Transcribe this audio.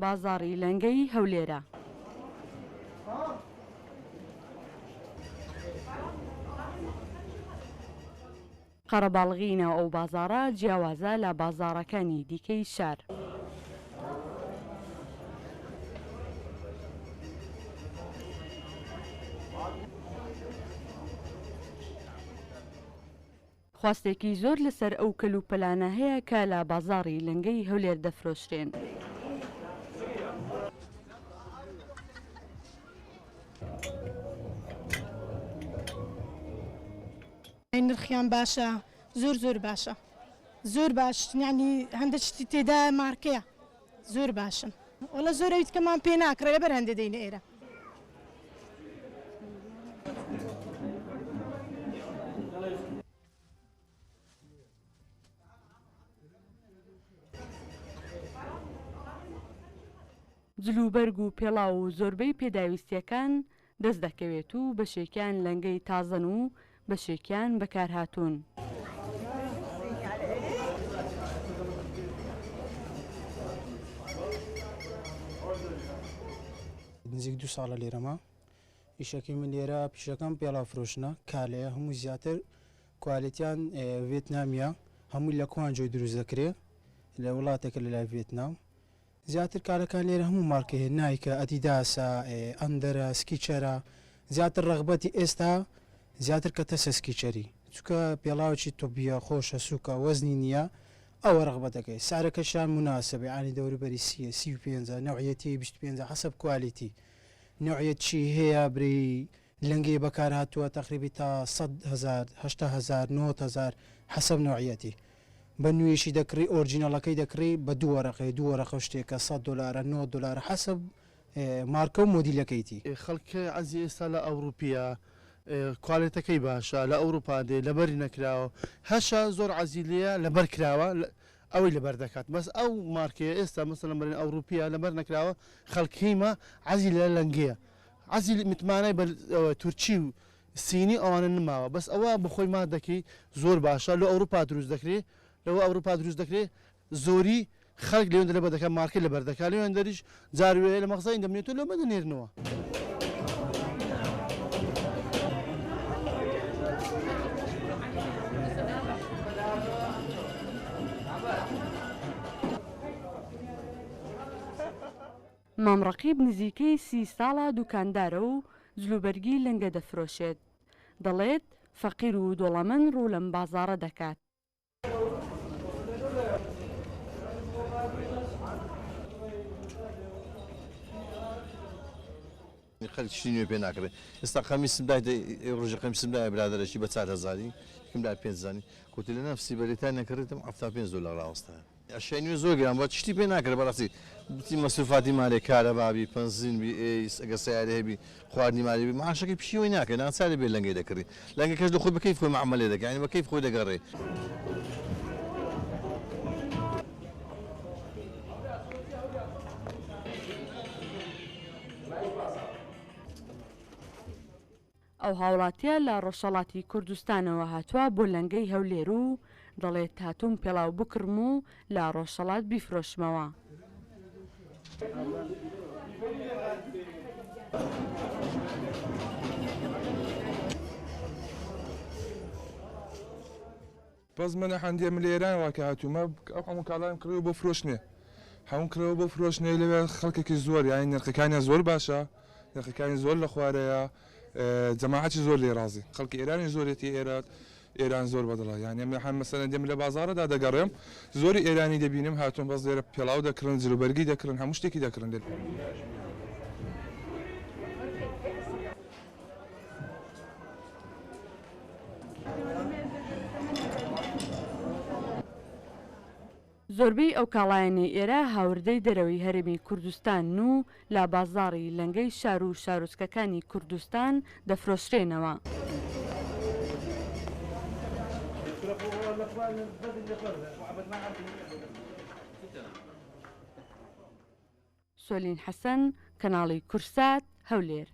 بازاڕی لەنگەی هەولێرە. قەرەباڵغی ناو ئەو بازاڕە جیاوازە لە بازاڕەکانی دیکەی شار. خواستێکی زۆر لەسەر ئەو کەلوپەلانە هەیە کە لە بازاڕی لەنگەی هەولێر دەفرۆشرێن. نرخیان باشە زۆر زۆر باشە زۆر باش یانی هەندە شتی تێدا مارکەیە زۆر باشن وەڵا زۆر ئەوی تکەمان پێ ناکڕێ لەبەر هەندێ دێینە ئێرە. جلوبەرگ و پێڵاو و زۆربەی پێداویستییەکان دەست دەکەوێت و بەشێکیان لەنگەی تازەن و بەشێکیان بەکارهاتوون. نزیک دوو ساڵە لێرەمە ئیشەکەی من لێرە پیشەکەم پێڵاو فرۆشتنە کالەیە هەموو زیاتر کوالێتیان ڤێتنامیە هەمووی لە کوانجۆی دروست دەکرێ لە وڵاتێکە لە لای ڤێتنام زیاتر کارەکان لێرە هەموو مارکە هەیە نایکە ئەدیداسە ئەندەرە سکیچەرە زیاتر ڕەغبەتی ئێستا زیاتر کە تەسە سکیچەری چونکە پێڵاوێکی تۆبیە خۆشە سوکە وەزنی نییە ئەوە ڕەغبەتەکەی سعرەکەشیان مناسبە یانی دەوروبەری سیە 35 نەوعیەتی 25 حەسەب کوالیتی نەوعیەت چی هەیە بری لەنگەی بەکار هاتووە تەقریبی تا 100 هەزار 80 هەزار 90 هەزار حەسەب نەوعیەتی بە نوێیشی دەکڕی ئۆرجینەڵەکەی دەکڕی بە دوو وەرەقەیە دوو وەرەقە و شتێکە سەد دۆلارە 90 دۆلارە حەسەب مارکە و مۆدیلەکەیتی. خەڵک عەزی ئێستا لە ئەوڕوپیە کوالێتەکەی باشە لە ئەوڕوپا دێ لەبەری نەکراوە هەشە زۆر عەزی لێیە لەبەر کراوە ئەوەی لەبەر دەکات بەس ئەو مارکەیە ئێستا مەسەلەن بەرێن ئەوڕوپیە لەبەر نەکراوە خەڵک هیمە عەزی لە لەنگەیە عەزی متمانەی بە تورکی و سینی ئەوانە نماوە بەس ئەوە بەخۆی مادەکەی زۆر باشە لۆ ئەوروپا دروست دەکرێ لەوە ئەوروپا دروست دەکرێ زۆری خەلک لەوێندە لەبەر دەکا مارکەی لەبەر دەکا لەوێندەریش جار وێ لە مەغزای دەمنێتەوە لۆ مە دەنێرنەوە. مام ڕەقیب نزیکەی سی ساڵە دوکاندارە و جلوبەرگی لەنگە دەفرۆشێت، دەڵێت، فەقیر و دۆڵەمەند ڕوو لەم بازاڕە دەکات. خەلک شتی نوێ پێ ناکڕێ ئێستا قەمیسم دایتە ڕۆژی قەمیسم دایە برادەرەکی بە چار هەزاری یەکم دای پێنج هەزاری گوتی لە نەفسی بەریتانیا کڕیتم 75 دۆلار ڕاوەستایە. ئەشیای نوێ زۆر گران بوە شتی پێ ناکرێ بەڕاستی بچی مەسروفاتی مالێ کارەبا بی پەنزین بی ئێیس ئەگەر سەیارە هەبی خواردنی مالێ بی معاشەکەی پشیوەی ناکرێ ناچاری بێ لەنگەی دەکڕی لەنگەکەش لە خۆی بە کەیف خۆی معامەلەی دەکا یانی بە کەیف خۆی دەگەڕێ. ئەو هاوڵاتیە لە ڕۆژهەڵاتی کوردستانەوە هاتووە بۆ لەنگەی هەولێر و دەڵێت هاتووم پێڵاو بکڕم و لە ڕۆژهەڵات بیفرۆشمەوە. بەس من ئەحەندیە من لە ئێران وا کە هاتوومە ئەو هەموو کاڵایم کڕیوە بۆ فرۆشتنێ هەمووم کڕیوە بۆ فرۆشتنێ لەوێ خەڵکێکی زۆر یانی نرخەکانیان زۆر باشە نرخەکانی زۆر لە خوارەیە جەماعەتی زۆر لێ ڕازی خەڵکی ئێرانی زۆرێتی ئێرە ئێران زۆر بەدڵە یانی من حەم مەسەلەن دێم لە بازاڕەدا دەگەڕێم زۆری ئێرانی دەبینم هاتوون بەس لێرە پێڵاو دەکڕن جلوبەرگی دەکڕن هەموو شتێکی دەکڕن لێ زۆربەی ئەو کاڵایانەی ئێرە هاوردەی دەرەوەی هەرێمی کوردستانن و لە بازاڕی لەنگەی شار و شارۆچکەکانی کوردستان دەفرۆشرێنەوە. سۆلین حەسەن، کەناڵی کورسات، هەولێر.